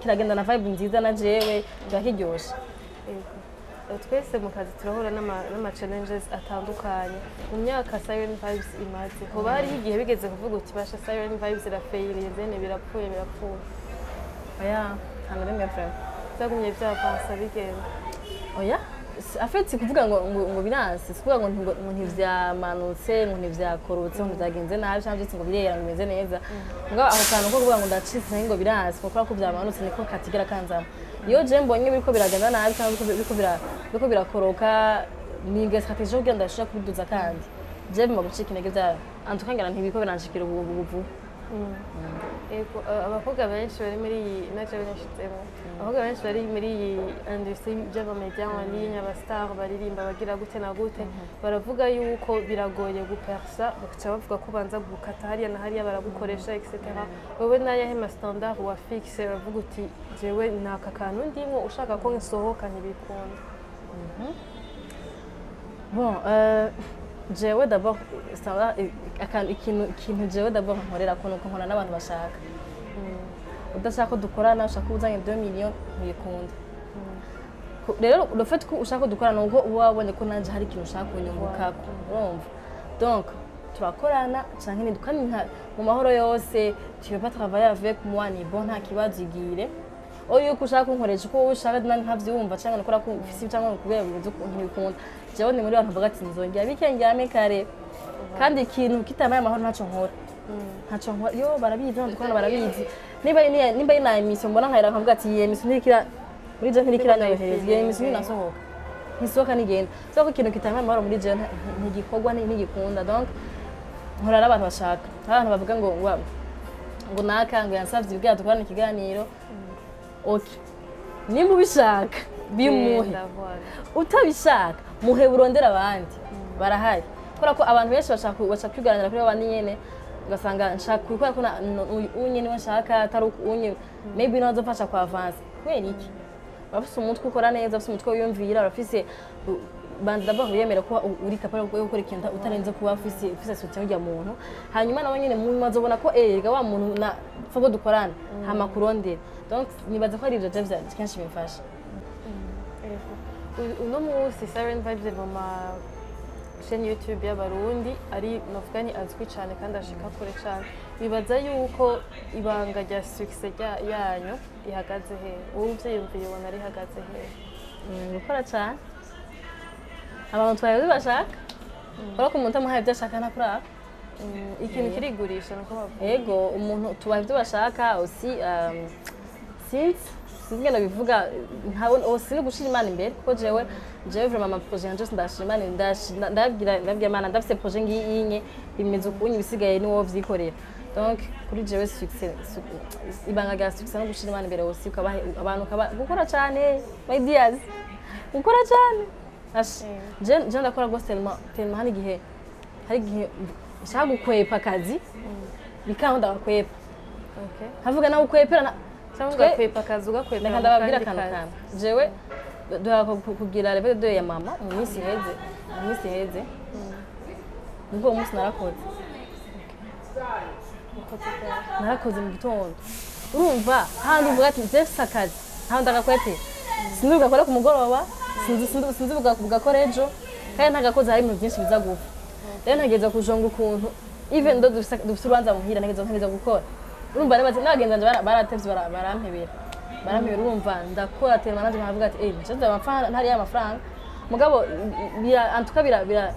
kiragenda na vibe nziza, na jewe kiba kiryoshe. Yego. Twese mu kazi turahura n'ama challenges atandukanye. Mu myaka Siren Vibes imaze, hoba hariho igihe bigeze kuvuga uti basha, Siren Vibes irafeyiriye, zene birapfuye, birapfuye? Oya, nta na rimwe vraiment. Byagumye byavansa bigenda? Oya. En fait si kuvuga ngo biranse, si kuvuga ngo ntivyamanutse, ngo ntivyakorotse, ngo ntivyagenze nabi, cyangwa byose ngo birera, ngo bimeze neza. Mugabo ako kantu ko kuvuga ngo ndacitse ngo biranse kuko ko vyamanutse niko katigera kanzamo. Iyo je mbonye biriko biragenda nabi cyangwa biriko birakoroka, niga stratégie kugira ndashobora kubiduza. Kandi je bima gucika intege vyayo, en tout cas ngira ntibiko biranshikira ubu ubu vuba. Ego, abakobwa benshi bari muri iyi, naje nashizemo, abakobwa benshi bari muri iyi industrie by'ama média en ligne, aba star baririmba, bagira gute na gute, baravuga yuko biragoye gupersa, bakaca bavuga ko ubanza gukata hariya na hariya, baragukoresha, etc. Wowe n'ayahe ma standard wa fixe, uravuga uti jewe naka kantu ndimwo, ushaka ko nsohoka ntibikunda? Bon, jewe d'abord standard, ikintu jewe d'abord nkorera ko nuko nkora n'abantu bashaka. Udashaka ko dukorana, ushaka ko uzanye 2 millions, ntibikunda. Rero le fait ko ushaka ko dukorana nuko uba wabonye ko nanje hari ikintu ushaka kunyungukako, urumva? Donc turakorana canke kandi mu mahoro yose. Tu veux pas travailler avec moi, ni bon, nta kibazo, igire. Oyo yuko ushaka kunkoresha uko wowe ushaka, nanje ntavyumva, canke nakora ko ufise, cyangwa kubera bimeze ukuntu, ntibikunda. Jewe ni muri bantu bavuga ati nzongera bike ndyame kare, kandi ikintu kitamaye amahoro ntaco nkora, ntaco nkora. Yo barabizi, abantu dukorana barabizi. Nimba ari na émission mbona nkahera nkavuga ati iyi émission ntirikira muri je, ntirikira nyohereza iyo émission, ntinasohoka, ntisohoka, nigenda. So ko ikintu kitamaye amahoro muri je ntigikorwa, ntigikunda. Donc nkora n'abantu bashaka. Hari abantu bavuga ngo naka ngo yansavye ibwira dukorane ikiganiro. Ok, nimba ubishaka bimuhe. Genda, voilà. Utabishaka muhe, burondera abandi barahari, kubera ko abantu benshi bashaka kwiganira kuri babandi nyene, ugasanga nshaka kubera ko uyu nyene niwe nshaka, atari unye maybe nawe azofasha kwa avance. Kubera iki? Bafise umutwe ukora neza, bafise umutwe wiyumvira, bafise banza d'abord wiyemera ko uri capable yo gukora ikintu utarenze kuba ufise soutien y'urya muntu. Hanyuma nawe nyene mu mazobona ko erega wa muntu na faut ko dukorana, hama kurondera. Donc nibaza ko ari ivyo je kenshi bimfasha. Ego. Uno munsi Siren Vibes iri mu ma chaîne YouTube y'Abarundi ari novuga ni azwi cyane kandi ashika kure cyane. Bibaza yuko ibanga rya succès yanyu ihagaze he? Wowe uvyiyumviye ubona rihagaze he? Gukora cyane, abantu twari ibyo bashaka, kubera ko umuntu utamuhaye ibyo ashaka ntakuraba. Ikintu kirigurisha nuko bavuga. Ego, umuntu tubaha ibyo bashaka aussi, sinzi sinzi ingene bivuga, ntabona aussi no gushira Imana imbere, kuko jewe vraiment ama projet yanje yose ndashira Imana, ndabwira Imana ndafise projet ngiyi inye bimeze ukunye, ibisigaye ni wowe vyikorera. Donc kuri jewe succès, ibanga rya succès no gushira Imana imbere aussi, ukabaha abantu, ukaba gukora cyane, my dears, gukora cyane. Ash, je ndakora rwose tellement tellement hari igihe nshaka gukwepa akazi bikaho ndagakwepa, nkavuga nawe ukwepera Cyangwa ugakwepa akazi, ugakwepera Reka mu ndababwira kandi akantu kazi. Kamwe jewe duheruka kugira levée de ya mama mu minsi iheze. Nubwo uwo munsi narakoze. Ukoze ryari? Narakoze mu gitondo. Urumva handi uvuga ati je mfise akazi, ntaho ndagakwepera, sinzi bugakora ku mugoroba, sinzi bugakora ejo, kandi ntagakoze hari ibintu byinshi biza gupfa. Rero ntegereza kujonga ukuntu, even though dufise urubanza muhira, ntegereza gukora. Urumva rero n'abagenzi banje baratevye, barampebera. Urumva ndakora tellement nanje nkavuga ati eh nje amafaranga ntari ya mafaranga, mugabo bira en tout cas bira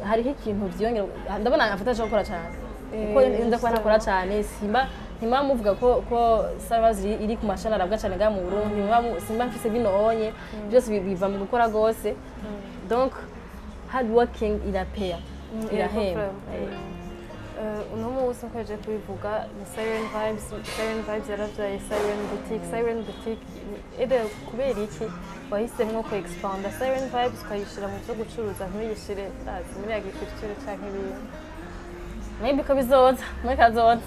hariho ikintu vyiyongera. Ndabona afata gukora cyane, kuko iyo nza kuba ntakora cyane simba ntimba muvuga ko Savaz iri ku mashini arabwa cyane ngaha mu Burundi, simba mfise bino onye byose biva mu gukora gose. Donc hard working irapea, irahemba. Uno munsi nkomeje kubivuga ni Siren Vibes. Siren Vibes yaravyaye Siren Boutique. Siren Boutique ebe kubera iki wahisemwo ku expanda Siren Vibes, ukayishira mu byo gucuruza, ntuyishire ndazi muri agriculture canke ibindi? Maybe ko bizoza muri kazoza.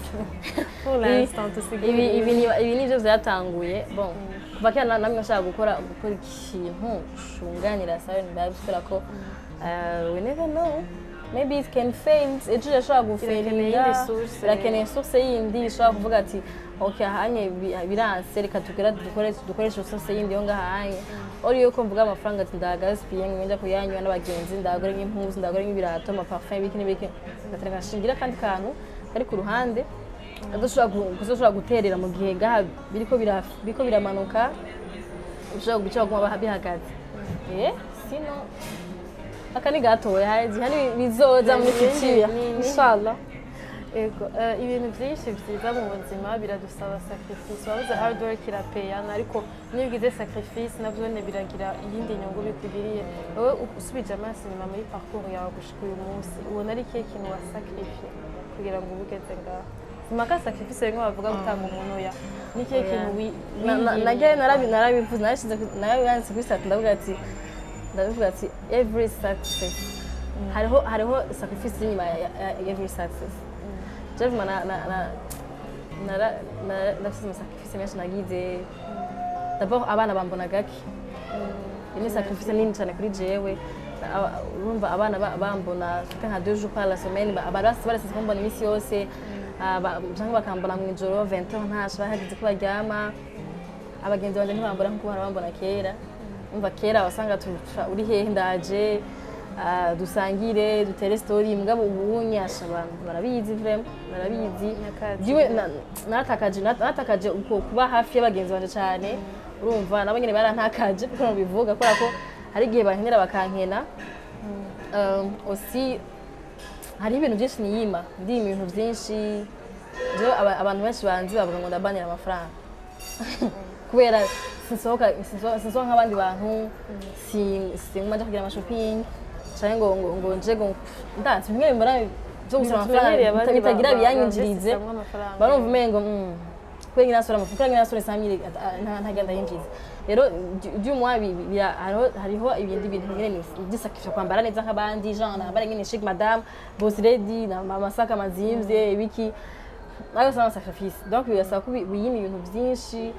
Pour l'instant tusigaye Ibi nivyo vyatanguye. Bon, kuva kera namwe nashaka gukora ikintu cunganira Siren Vibes, kubera ko we never know, maybe it can fail, ejo irashobora Irakeneye gufailinga. Iyindi source. Irakeneye source yindi ishobora kuvuga ati ok, ahanye biranse, reka tugera dukoreshe source yindi yo ngahanye. Ori yuko mvuga amafaranga ati ndagaspille ngo njya kuyanywa n'abagenzi, ndagure nk'impuzu, ndagure nk'ibirato, amaparfum, ibiki n'ibiki, ngatereka nshingira akandi kantu kari ku ruhande kazoshobora guterera mu gihe ngaha biriko biramanuka, bishobora kuguma bihagaze. Sino aka ni gatoya, hari bizoza muri future, inshallah. Ego, ibintu byinshi byiza mu buzima biradusaba sacrifice. Wabuze hard work irapeyana, ariko niyo ugize sacrifice navyo nyene biragira iyindi nyungu bikugiriye. Wowe usubije amaso inyuma muri parcours yawe gushika uyu munsi, ubona ari ikihe kintu wasacrifiye kugira ngo ube ugeze ngaho? Simpaka sacrifice rimwe bavuga gutanga umuntu, ya ni ikihe kintu Nagiye narabivuze, narashize narabanditse kuri statut, ndavuga ati every success hariho sacrifice iri inyuma ya every success. Je vraiment na na na nara ndafise ama sacrifice menshi nagize. D'abord abana bambona gake, iyo ni sacrifice nini cyane kuri jewe. Urumva abana bambona c'était nka 2 jours par la semaine, barasize kumbona iminsi yose. Canke bakambona mu ijoro 20 heures, ntashe bahageze ko baryama. Abagenzi banje ntibambona nkuko bahora bambona kera. Umva, kera wasanga uri hehe, ndaje, dusangire, dutere story. Mugabo ubu nyasha abantu barabizi, vraiment barabizi. Nyakatsi. Jiwe natakaje uko kuba hafi y'abagenzi banje cyane. Urumva nabo nyene barantakaje, kuko bivuga kubera ko hari igihe bankenera bakankena. Aussi hari ibintu byinshi niyima, ndima ibintu byinshi. Jewe abantu benshi banzi bavuga ngo ndabanira amafaranga kubera sinsohoka nk'abandi bantu, singuma nja kugira ama shopping canke ngo nje ngo ndazi bimwe mbona byo gusaba amafaranga bitagira biyanyinjirize. Barumva umengo kubera ngira nasora amafaranga, ngira nasora 100,000 ntagenda yinjiza. Rero du moins hariho ibindi bintu nyene byisakisha, kwambara neza nk'abandi, genre nambara nyene chic, madame boss lady, na amasaka mazimvye ibiki, nayo sama sacrifice. Donc birasaba ko wiyima ibintu byinshi.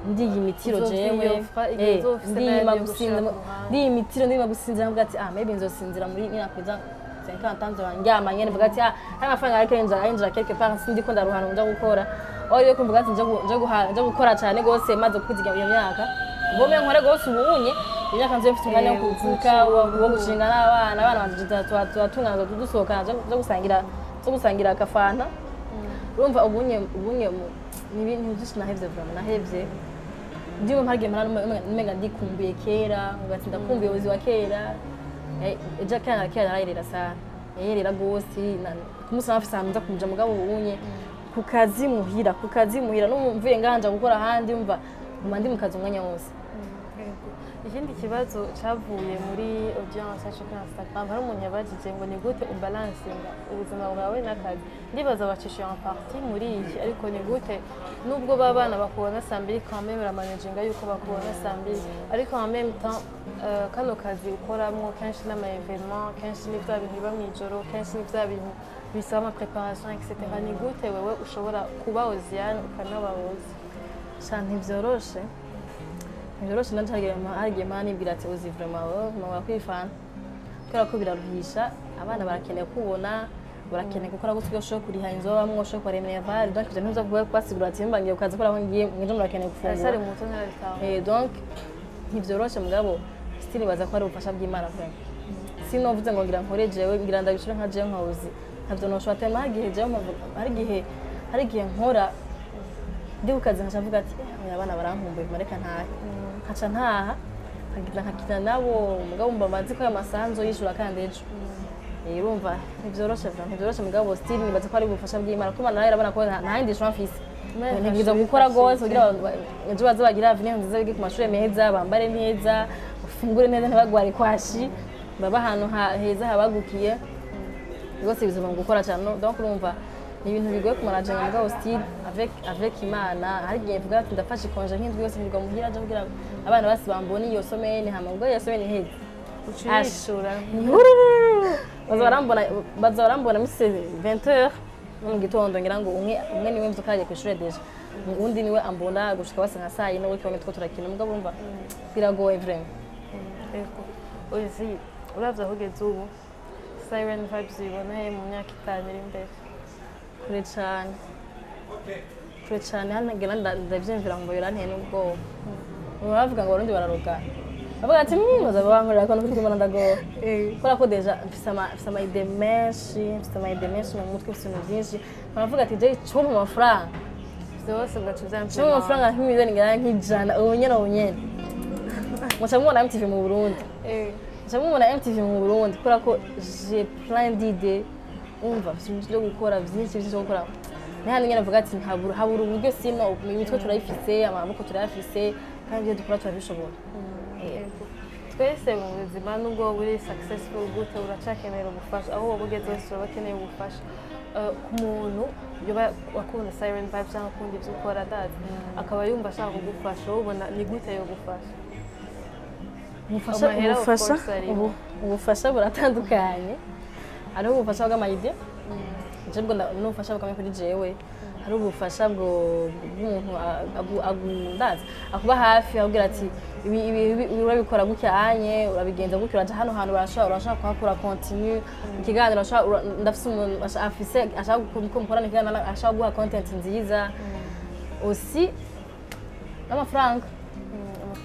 Ndiye imitiro jewe. Uzovyiyofra igihe uzofise ndiyima n'ayandi yo gusinzira. gushira ku ruhande. Ndiye imitiro, ndiyima gusinzira, nkavuga ati ah, maybe nzosinzira muri ninakwiza 50 ans, nzoba ndyama nyene, mvuga ati ah, hari amafaranga ariko yinjira quelque part, sindiko ndaruhana nja gukora. Aho rero kumvuga ati nja gukora cyane gose maze kwiziga iyo myaka, ngome nkore gose ubunye imyaka nzobe mfite umwanya wo kuvuka, wo gushinga n'abana. Abana banje turatungana, dusohokana, zo gusangira akafanta. Urumva ubunye ni ibintu byinshi nahevye, vraiment nahevye. Ndiwe mpagiye mpara umenga ndikumbuye kera, ngati ndakumbuye ubuzi wa kera. Ejo kera narayirera sana, yayirera gose ku munsi nafise ahantu nza kuja. Mugabo ubunye ku kazi muhira, ku kazi muhira, n'umvuye nganja gukora ahandi, umva nguma ndi mu kazi umwanya wose. Yego. Ikindi kibazo cyavuye muri audience yacu kuri Instagram, hari umuntu yabajije ngo ni gute ubalansinga ubuzima bwawe n'akazi? Ndibaza bacishiye en partie muri iki, ariko ni gute nubwo baba bana bakubona saa 2, quand même uramanaginga yuko bakubona saa 2, ariko en même temps kano kazi ukoramwo kenshi n'ama événement, kenshi ni bya bintu biba mw'ijoro, kenshi ni bya bintu bisaba ama préparation, etc. Ni gute wewe ushobora kuba Hoziyane ukanaba Ozi? Sha, ntivyoroshe, ntivyoroshe. Nanje hari igihe mpora nibwira ati uzi, vraiment wowe mama kwifana, kubera ko biraruhisha. Abana barakeneye kubona, barakeneye gukora gutyo, ushobora kuriha inzu babamwo, ushobora kubaremera vari. Donc ivyo ntuza kubasigura ati mba ngiye ku kazi, kubera aho ngiye mwije murakeneye gufungura. Aracyari muto, ntarabitahura. Donc ntivyoroshe, mugabo still nibaza ko ari ubufasha bw'Imana vraiment. Sinovuze ngo ngira nkore jewe, ngira ndabishore nka jewe nka Ozi, ntavyo noshobora. Tema hari igihe jewe hari igihe nkora ndi ku kazi nkaca mvuga ati "Eh, abana barankumbuye, reka ntahe." Nkaca ntaha, nkagenda nkakina nabo, mugabo mba mazi ko aya masaha nzoyishura kandi ejo. Urumva ntivyoroshe vraiment, ntivyoroshe, mugabo still nibaza ko ari ubufasha bw'Imana, kuko Imana nayo irabona ko nta yindi choix mfise. Ntegerezwa gukora gose kugira ejo baze bagire avenir nziza, bige ku mashuri meza, bambare neza, bafungure neza, ntibagware kwashi, baba ahantu heza habagukiye rwose. Bizima mu gukora cyane. Donc urumva ni ibintu bigoye kumanaginga, mugabo still avec Imana. Hari igihe mvuga ati ndafashe congé nk'indwi yose, nkirirwa muhira aje kugira abana basi bambone iyo semaine, hama ubwo iyo semaine iheze Ucurishura. Baza barambona misi 20 heures no mu gitondo, ngira ngo umwe umwe niwe mvuka yagiye kw'ishure déjà, uwundi niwe ambona gushika basa nka saa 4 gutyo, two turakina. Mugabo urumva biragoye vraiment. Yego. Ozi, uravye aho ugeze ubu, Siren Vibes uyibona he mu myaka 5 iri imbere? Kure cane, kure cane. Hano ngena ndavyiyumvira ngo biranteye n'ubwoba. Bavuga ngo Abarundi bararoga, bavuga ati baza bankorera ko nukuri mbona ndagowe, kubera ko déjà mfise ama idées menshi, mfise ama idées menshi mu mutwe, mfise ibintu byinshi. Baravuga ati je cyo mu mafaranga Vyose ugaca cyo mu mafaranga nk'imiliyoni ngana nk'ijana ubu nyene muca mubona MTV mu Burundi, muca mubona MTV mu Burundi, kubera ko j'ai plein d'idées. Umva, mfise ibintu byo gukora byinshi byinshi byo gukora. Ni hano nyene mvuga ati habura uburyo, sino imitwe turayifise, amaboko turayafise, kandi ibyo dukora turabishobora. Yego. Twese mu buzima, nubwo wowe uri successful gute, uracakenera ubufasha. Aho wowe ugeze wese uraba akeneye ubufasha. Ku muntu yoba akunda Siren Vibes cyangwa akunda ibyo ukora, ndazi akaba yumva ashaka kugufasha, wowe ubona ni gute yogufasha? Ubufasha, Amahera, of ubufasha, course, arimo. Ubufasha buratandukanye. Hariho ubufasha bw'ama idées, je bwo n'ubufasha bukomeye kuri jewe. Hari ubufasha bw'umuntu ndazi akuba hafi, akubwira ati ibi ibi ibi urabikora gutya anye, urabigenza gutya, uraja hano hantu, urashobora kuhakura contenu ikiganiro, ndafise umuntu afise ashaka ko mukorana ikiganiro, ashaka guha content nziza aussi, n'amafaranga,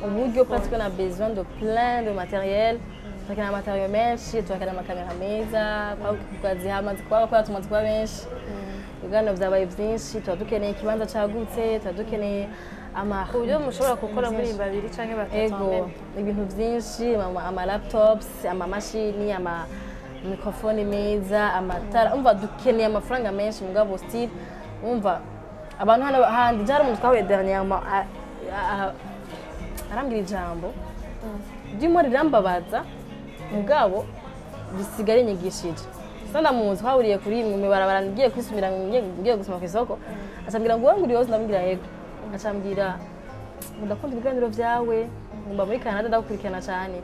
uburyo, parce qu'on a besoin de plein de matériel. Turakenera ama matériel menshi, turakenera amakamera meza tukazihamaze kuba kubera tumaze kuba benshi, ibiganiro vyabaye vyinshi, tuba dukeneye ikibanza cagutse, tuba dukeneye ama Ku buryo mushobora gukora muri babiri canke batatu en Ego. même temps. Ibintu vyinshi, ama laptops, amamashini, ama microphone meza, amatara. Umva, dukeneye amafaranga menshi, mugabo still umva abantu hano handi jari umuntu twahuye dernièrement, arambwira ijambo ry'umwe rirambabaza, mugabo bisigaye rinyigishije. Sasa ndamuzi, twahuriye kuri mu ibarabara, ngiye kwisumira, ngiye gusoma ku isoko, acambwira ngo wowe nguri yose, ndamubwira yego, acambwira ngo ndakunda ibiganiro byawe, ngo mba muri Canada ndagukurikirana cyane,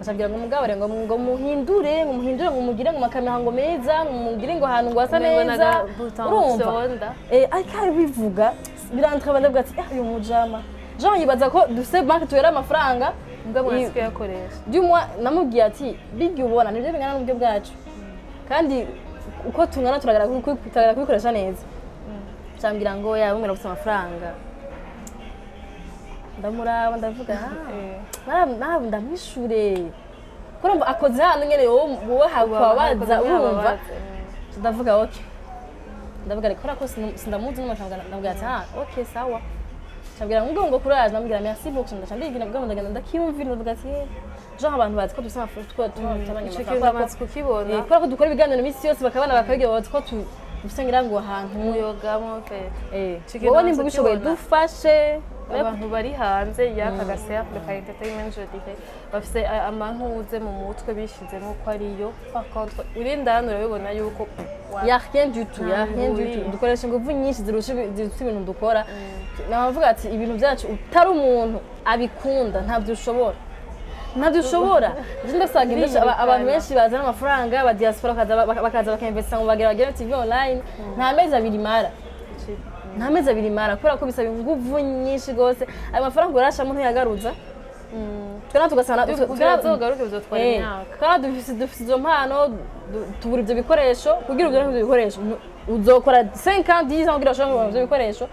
acambwira ngo mugabo rero ngo muhindure, ngo muhindure, ngo mugire ngo makamera ngo meza, ngo mugire ngo ahantu ngo hasa Umengo neza. Naga-bouton Urumva? fyonda. Ariko arabivuga birantraba, ndavuga ati "Ah, uyu mujama Jean yibaza ko dufise banki tubera amafaranga." Mugabo mwazi kuyakoresha. Du moins namubwiye ati bijya ubona nibyo bingana n'uburyo bwacu, kandi uko tungana turagaragara kubikoresha neza. Cambwira ngo yaba mwe gufite amafaranga, ndamuraba ndavuga ah, ndamwishure kurumva akoze hano nyene, wowe hakwabaza, urumva, ndavuga okay, ndavuga ariko ko sindamuzi n'umashanga, ndavuga ati ah okay, sawa. Cambwira ngo courage, ndamubwira merci beaucoup, ndaca ndigira bwo ndagenda ndakiyumvira, ndavuga ati genre abantu bazi ko dufite amafaranga, two tubanye Ico kintu amaze kukibona. Kubera ko dukora ibiganiro iminsi yose, bakabana bakabigira, bazi ko dufite ngira ngo ahantu Muyogamo fe. Ico kintu Wowe amaze nimba ubishoboye kukibona. dufashe. Abantu bari hanze y'aka ga cercle ka entertainment, je dirais, bafise amantuze mu mutwe bishizemo ko ariyo. Par contre uri indani urabibona yuko Y a rien du tout, y a rien du tout. Bihuriye. Dukoresha ingufu nyinshi zirusha ibintu dukora. Nabavuga ati ibintu byacu utari umuntu abikunda ntabyo ushobora, ntabyo ushobora. Je ndasanga indasha abantu benshi bazana amafaranga aba diaspora bakaza bakainvestisa ngo bagera bagere TV online, nta mezi abiri mara, nta mezi abiri mara, kubera ko bisaba ingufu nyinshi rwose. Ayo mafaranga urashamo ntuyagaruza, twena tugasanga Kugira azogaruke bizotwara imyaka. Kandi dufise izo mpano, tubura ivyo bikoresho. Kugira ugere ivyo bikoresho uzokora 5 ans, 10 ans kugira ushobore kubona ivyo bikoresho.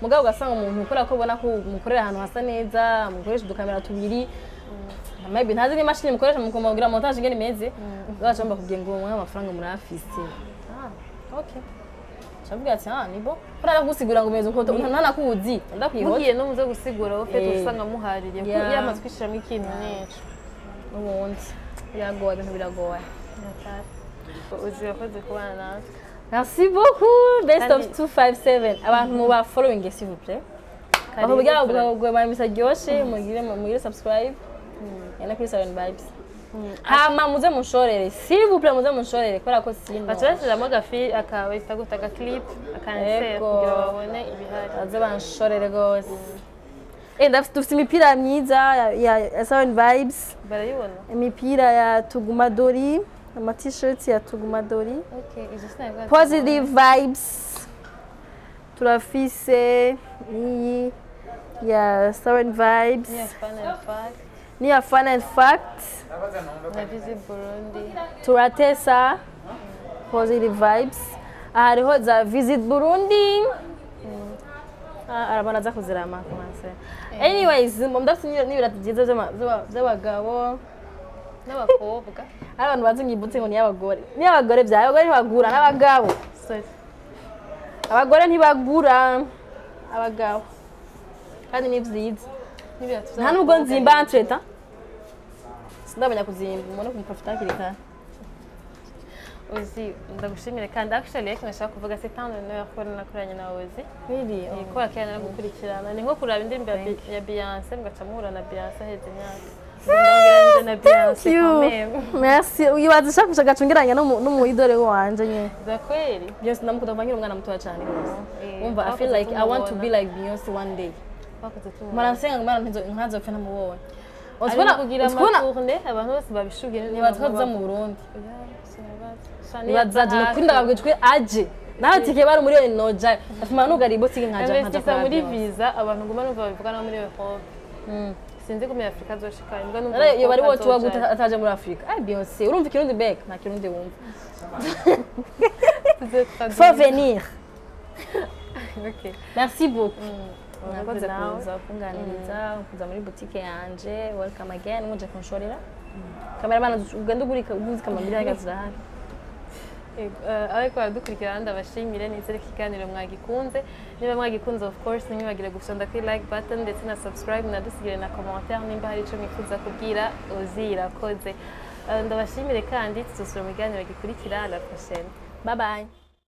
Mugabo ugasanga umuntu ukora ko ubona ko mukorera ahantu hasa neza, mukoresha udukamera tubiri, maybe ntazi n'imashini mukoresha mu kugira montage ingene imeze, baca bakubwiye ngo mwe amafaranga murafise. Ah okay, Shavuga ati ah ni bon, ko naragusigura ngo umeze uko ntanakuzi ndakwihota. Mugiye no muze gusigura wowe fete, usanga muhaririye ko yamaze kwishiramo ikintu n'ejo. N'ubundi biragoye, ibintu biragoye. Uzi wakoze kubana natwe. Merci beaucoup, best of Kandi- 257. Abantu muba following s'il vous plaît. Bakubwira ngo bamisa ryoshe, mugire subscribe. Yana kuri Seven Vibes. Hama muze munshorere, s'il vous plaît, muze munshorere kubera ko sino. Baca bashyiramo agafi akabita gute, aga clip akanseri, Ego. kugira babone ibihari. Baze banshorere gose. Ndafite dufite imipira myiza ya Seven Vibes, Barayibona. Imipira ya Tugumadori, ama t-shirts ya Tugumadori. Okay, izo sinabwo. Positive vibes, turafise n'iyi ya Seven Vibes, Ni fun and fact. N'iya fun and fact. Na Visit Burundi. Turatesa positive vibes. Aha hariho za Visit Burundi. Ah, arabona aza kuzirama kumanse. Anyways, ndafite n'ibirato byiza by'abagabo N'abakobwa. Hari abantu bazi ngo ibutse ngo ni iy'abagore, ni iy'abagore bya abagore ntibagura n'abagabo. Sorry. Abagore ntibagura, abagabo kandi ni byiza. N'ibirato Nta nubwo by'abakobwa. nzimba entreta, sindamenya kuzimba umuntu kumuprofita hakiri kare. Uzi ndagushimire kandi actually ikintu nashaka kuvuga, c'est un honneur kubona nakoranye nawe Uzi. Really? Kubera kera naragukurikirana, ni nko kuraba indirimbo ya Beyonce mugaca muhura na Beyonce aheze imyaka. Ndagereranyije na Beyonce You. quand même. Merci. Uyibaza ishaka gacungiranya n'umu idole wanje nyene. Za kweli. Beyonce ndamukunda kuva nkiri umwana mutoya cyane rwose. Eh, Umva, I feel twakuze like I want to be tumubona. like Beyonce one day. Twakuze tumubona. Mara nsenga ngo mara ntazopfe ntamubonye. Ari no kugira ama tournée, abantu bose babishugiye. Nibaza ko aza mu Burundi. Oya, Nibaza aje nukuri ndababwira aje. Nawe tike bari muri noja. Afuma nugari ibotike nkaja Investisa muri Beyonce. visa, abantu nguma numva babivuga no muri Europe. Sinzi ko muri Afrika azoshika, imbwa numva Rero iyo bari Europe wocu waguta azojayo. ataje muri Afrika. Ay Beyonce, urumva ikirundi bek, nta kirundi wumva. Tuzotraduire. Faut venir. Ok. Merci beaucoup. Murakoze Mwakoze nawe. kuza kunganiriza, kuza muri boutique yanje. Welcome again, muje kunshorera. Cameraman ugenda ugurika uguzi kamambiri hagaze zirahari. Yego, ariko baradukurikira ndabashimire, nizere ko ikiganiro mwagikunze. Niba mwagikunze, of course ntimwibagire gufyonda kuri like button ndetse na subscribe, nadusigire na commentaire nimba hari ico mwifuza kubwira Hosy Irakoze. Ndabashimire kandi tuzosubira mu kiganiro gikurikira. À la prochaine. Bye bye.